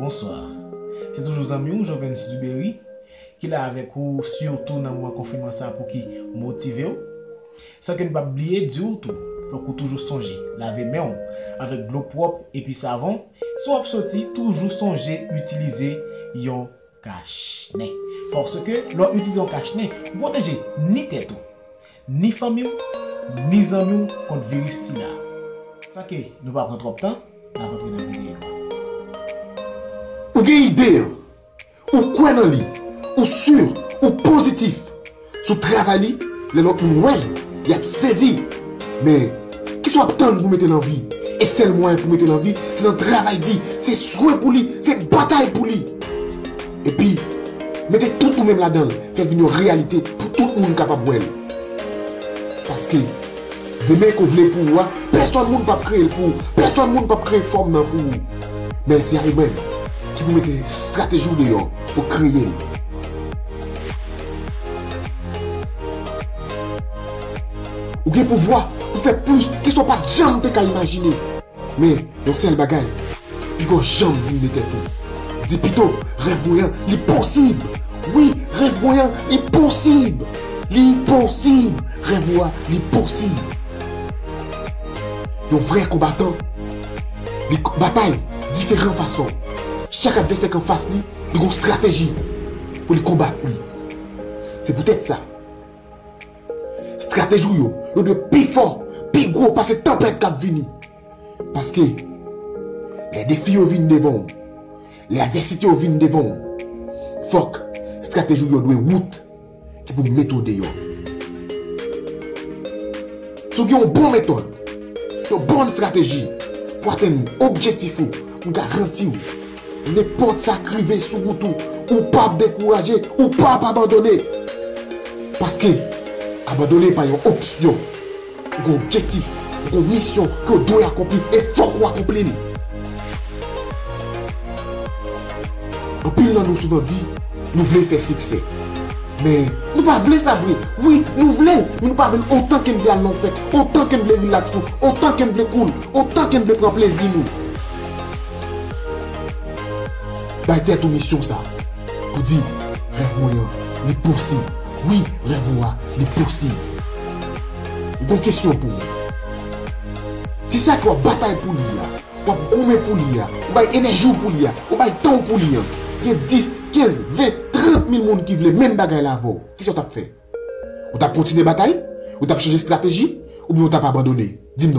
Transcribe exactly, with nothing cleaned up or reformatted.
Bonswa. Se toujou zanmi w, Jovens Dubery, ki la avèk ou, sitou nan moman konfinman sa pou ki motive w. San ke n p ap bliye di w tou, fòk ou toujou sonje lave men w avèk dlo pwòp epi savon. Si w ap soti, toujou sonje itilize yon kachnen. Paske lè w itilize yon kachnen, ou pwoteje ni tèt ou, ni fanmi w, ni zanmi w kont viris sida. San ke nou pa pran twòp tan, n ap antre nan videyo a. Ou gen ide an, ou kwè nan li, ou si, ou pozitif sou travay li, lè lòt moun wè l, y ap sezi. Men, kisa w ap tann pou mete l an vi? E sèl mwayen pou mete l an vi, se nan travay di, se swen pou li, se batay pou li. Epi, mete tout ou menm ladan l, fè l vin yon reyalite pou tout moun kapab wè l. Paske, demen ke w vle pou ou a, pèsonn moun p ap kreye l pou ou, pèsonn moun p ap kreye fòm nan pou ou. Men se ou menm ki pou mete estrateji w deyò pou kreye l. Ou gen pouvwa pou fè plis ke sa w pa t janm te ka imajine. Men, yon sèl bagay, piga w janm diminye tèt ou. Di pito, rèv mwen an, li posib. Wi, rèv mwen an, li posib. Li posib. Rèv ou a, li posib. Yon vrè konbatan, li k-, batay diferan fason. Chak advèsè k anfas li, li gon estrateji pou li konbat li. Se poutèt sa, estrateji w yo, yo dwe pi fò, pi gwo pase tanpèt k ap vini. Paske, lè defi yo vin devan w, lè advèsite yo vin devan w, fòk estrateji w yo dwe wout ki pou mete w deyò. Si w gen yon bon metòd, yon bon estrateji pou atenn objektif ou, m garanti w, nenpòt sa k rive sou wout ou, ou p ap dekouraje, ou p ap abandone. Paske, abandone pa yon opsyon. Ou gen objektif, ou gen misyon ke w dwe akonpli e fòk ou akonpli l. Anpil nan nou souvan di, nou vle fè siksè. Men, nou pa vle sa vre. Wi, nou vle l, men nou pa vle l otan ke n vle al nan yon fèt, otan ke n vle rilaks nou, otan ke n vle cool, otan ke n vle pran plezi nou. Bay tèt ou misyon sa. Pou di, rèv mwen an, li posib. Wi, rèv ou a, li posib. M gon kesyon pou ou. Si sa ke w ap batay pou li a, w ap goumen pou li a, ou bay enèji w pou li a, ou bay tan w pou li a, gen dis, kenz, ven, trant mil moun ki vle menm bagay la avè w, kisa w t ap fè? Ou t ap kontinye batay? Ou t ap chanje estrateji? Oubyen ou t ap abandone? Di m non.